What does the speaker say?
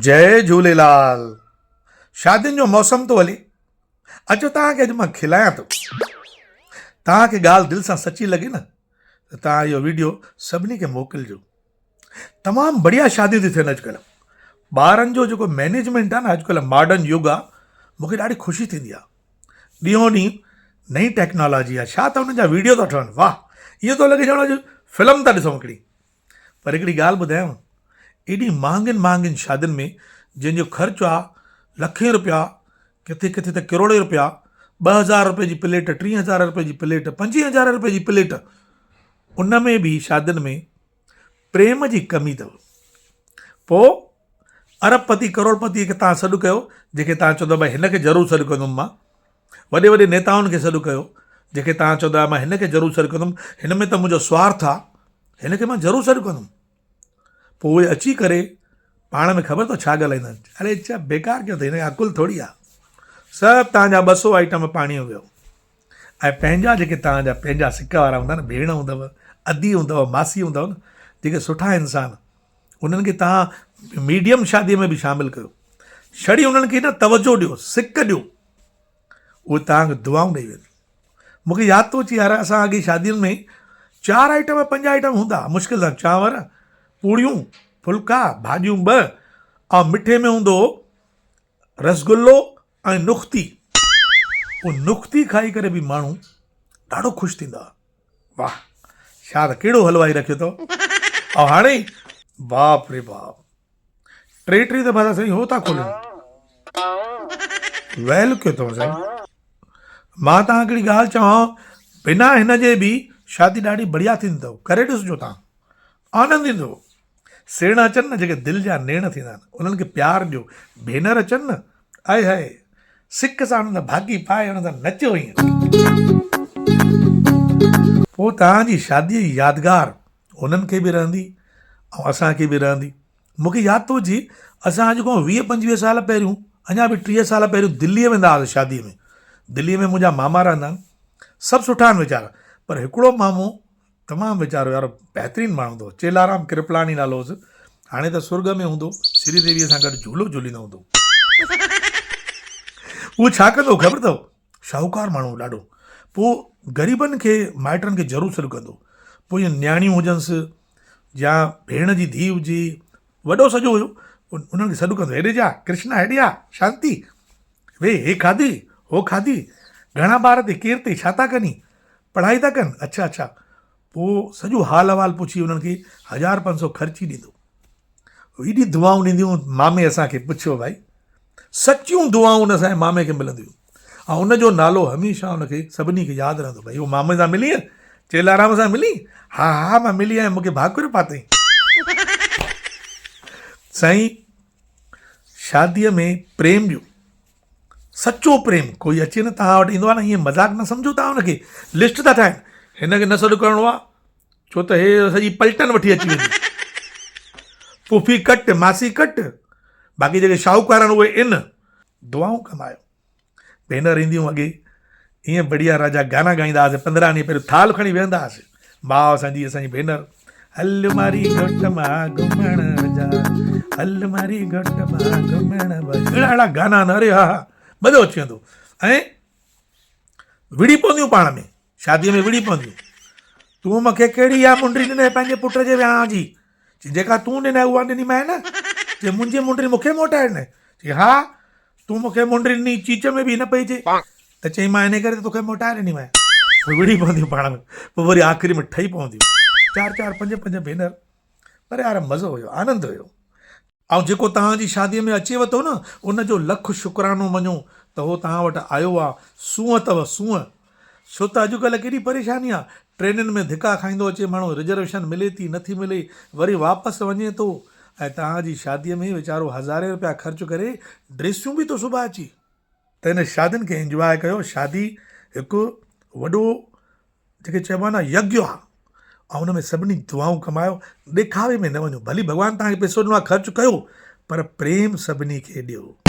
جئي جهوليلال شادين جو موسم ٿو هلي اچو توهان کي اڄ مان کلايان ٿو توهان کي ڳالهه دل سان سچي لڳي نه ته توهان اهو ويڊيو سڀني کي موڪلجو تمام بڙيا شاديون ٿيون ٿين اڄڪلهه ٻارن جو جيڪو مينيجمينٽ آهي نه اڄڪلهه ماڊرن يگ آهي مونکي ڏاڍي خوشي ٿيندي آهي ڏينهون ڏينهن نئين ٽيڪنالاجي آهي ڇا ته انهن جا ويڊيو ٿا ٺهن واهه ائين ٿو لڳي ڄڻ اڄ فلم ٿا ڏسون هڪڙي پر هڪڙي ڳالهه ٻڌايانو، ايڏي مهانگين مهانگين شادين ۾ جنهن جو خرچ آ لکين رپيا، ڪٿي ڪٿي ته ڪروڙين رپيا، 2000 رپئي جي پليٽ، 3000 رپئي جي پليٽ، 5000 رپئي جي پليٽ، ان ۾ به شادين ۾ پريم جي ڪمي اٿو. پوء ارب پتي ڪروڙ پتي کي توهان سڏ ڪيو، جنهن کي توهان چوندؤ ڀائي هن کي ضرور سڏ ڪندم مان، وڏي وڏي نيتائن کي سڏ ڪيو، جنهن کي توهان چوندا مان هن کي ضرور سڏ ڪندم، هن ۾ ته منهنجو سوارٿ آ، هن کي مان ضرور سڏ ڪندم. پوء اهي اچي ڪري پاڻ ۾ خبر اٿو ڇا ڳالهائيندا آهن؟ اڙي ڇا بيڪار ڪيو اٿئي، هن کي عقل ٿوري آ. سڀ توهان جا ٻه سو آئٽم پاڻيء ويو ۽ پنهنجا جيڪي توهان جا پنهنجا سڪ وارا هوندا نه، ڀيڻ هوندؤ، ادي هوندؤ، ماسي هوندؤ نه، جيڪي سٺا انسان، انهن کي توهان ميڊيم شاديء ۾ به شامل ڪيو. ڇڙي انهن کي نه توجهه ڏيو، سڪ ڏيو. اهي توهان کي دعائون ڏئي وينديون. مون کي ياد ٿو اچي يار اسان اڳي شادين ۾ چار آئٽم پنج آئٽم هوندا مشڪل سان چانور، پوڙيون، ڦلڪا، ڀاڄيون ٻه ۽ مٺي ۾ هوندو هو رسگلو ۽ نختي. اهو نختي کائي ڪري به ماڻهو ڏاڍو خوش ٿيندا هئا. واهه ڇا ته ڪهڙو حلوائي رکيو اٿو. ۽ هاڻي باپ ري باپ ٽي ٽي دفعا ته سائين هو ٿا کولن. ويل ڪيو اٿو سائين. مان توهان هڪڙي ڳالهه چوان بنا هن جي به شادي ڏاڍي بڙيا ٿيندي اٿو. ڪري ڏسجو توهان آنند ايندو. سيڻ اچن نه جيڪي دل جا نيڻ ٿيندا آهن انهن کي پيار ڏيو. ڀينر اچن نه آئي هائي سڪ سان انهن سان ڀاڪي پائي انهن سان نچو ائين. پوء توهان جي شاديء جي يادگار هنن کي به رهندي ۽ اسان کي به رهندي. مون کي ياد ٿو اچي اسان اڄ کان ويهه پنجويهه سال پهريون اڃا به ٽيهه سال پهريون دليء ويندا هئاسين شاديء ۾ دليء ۾ منهنجا ماما رهندا آهن سڀ سٺا آهن ويچارا پر هڪڙو مامو تمام ويچارو يار بهترين ماڻهو هوندو هو چيلارام ڪرپلاڻي نالو هوس هاڻي ته سرڳ ۾ هوندو سري ديويء سان گڏ جهولو جهوليندو هوندو اهو ڇا ڪندو هو خبر اٿو شاهوڪار ماڻهو هو ڏاڍو. پوء غريبن کي مائٽن کي ضرور سڏ ڪندو. پوء ائين نياڻيون هجنس يا ڀيڻ جي ڌيء هجي، وڏو سڄو هيو، انهن کي سڏ ڪندو، هيڏي جا، ڪرشنا هيڏي آ، شانتي، وي هي کاڌي، هو کاڌي، گهڻا ٻار اٿئي، ڪير اٿئي، ڇا ٿا ڪني، پڙهائي ٿا ڪن، اڇا اڇا. پوء سڄو حال احوال پڇي انهن کي هزار پنج سو خرچي ڏيندو. ايڏي دعائون ڏينديون مامي اسان کي پڇيو ڀائي سچيون دعائون اسان جي مامي کي ملنديون ۽ ان جو نالو هميشه ان کي سڀني کي ياد رهندو ڀائي اهو مامي سان ملي چيلارام سان ملي ها ها مان ملي آهيان مونکي ڀاڪر پاتئين سائين شاديء ۾ پريم ڏيو سچو پريم ڪوئي اچي نه توهان وٽ ايندو آهي نه ائين مذاق نه سمجهو توهان ان کي لسٽ ٿا ٺاهن هن کي نه سڏ ڪرڻو آهي ڇو ته هي سڄي پلٽن وٺي اچي ويندي. پڦي ڪٽ، ماسي ڪٽ، باقي جيڪي شاهوڪار آهن اهي ان. دعائون ڪمايو. ڀينر اينديون اڳي ائين بڙيا راجا گانا ڳائيندا هئاسين پندرهن ڏينهن پهريون ٿالهه کڻي ويهندا هئاسين ماء اسان جي اسان جي ڀينر هل ماري گهوٽ مان گهمڻ وجا هل ماري گهوٽ مان گهمڻ وجا اهڙا اهڙا گانا آهن اري ها ها مزو اچي ويندو ۽ وڙهي پونديون پاڻ ۾ شاديء ۾ وڙهي پونديون. تون مون کي ڪهڙي اها منڊري ڏنئي پنهنجي پٽ جي وهانء جي؟ چي جيڪا تون ڏنئي اها ڏنيمانء نه. چي منهنجي منڊري مون کي موٽائي ڏنئي؟ چي ها، تون مون کي منڊري ڏني چيچ ۾ به نه پئي اچي. ته چئي مان انهيء ڪري ته توکي موٽائي ڏنيمانء. پوء وڙهي پونديون پاڻ ۾. پوء وري آخري ۾ ٺهي پونديون. چار چار پنج پنج ڀينر. پر يار مزو هيو، آنند هيو. ۽ جيڪو توهان جي شاديء ۾ اچيو ٿو نه، ان جو لک شڪرانو مڃو ته هو توهان وٽ آيو آ. سونهن اٿو، سونهن. ڇو ته اڄڪلهه ڪيڏي پريشاني آ. ٽرينن ۾ ڌڪا کائيندو اچي ماڻهو، رزرويشن ملي ٿي، نٿي ملي، وري واپس وڃي ٿو ۽ توهان جي شاديء ۾ ويچارو هزارين رپيا خرچ ڪري ڊريسيون به ٿو سبائي اچي. ته ان شادين کي انجواء ڪيو. شادي هڪ وڏو جيڪي چئبو آهي نه يگيو آهي ۽ ان ۾ سڀني دعائون ڪمايو ڏيکاوي ۾ نه وڃو ڀلي ڀڳوان توهان کي پئسو ڏنو آهي خرچ ڪيو پر پريم سڀني کي ڏيو.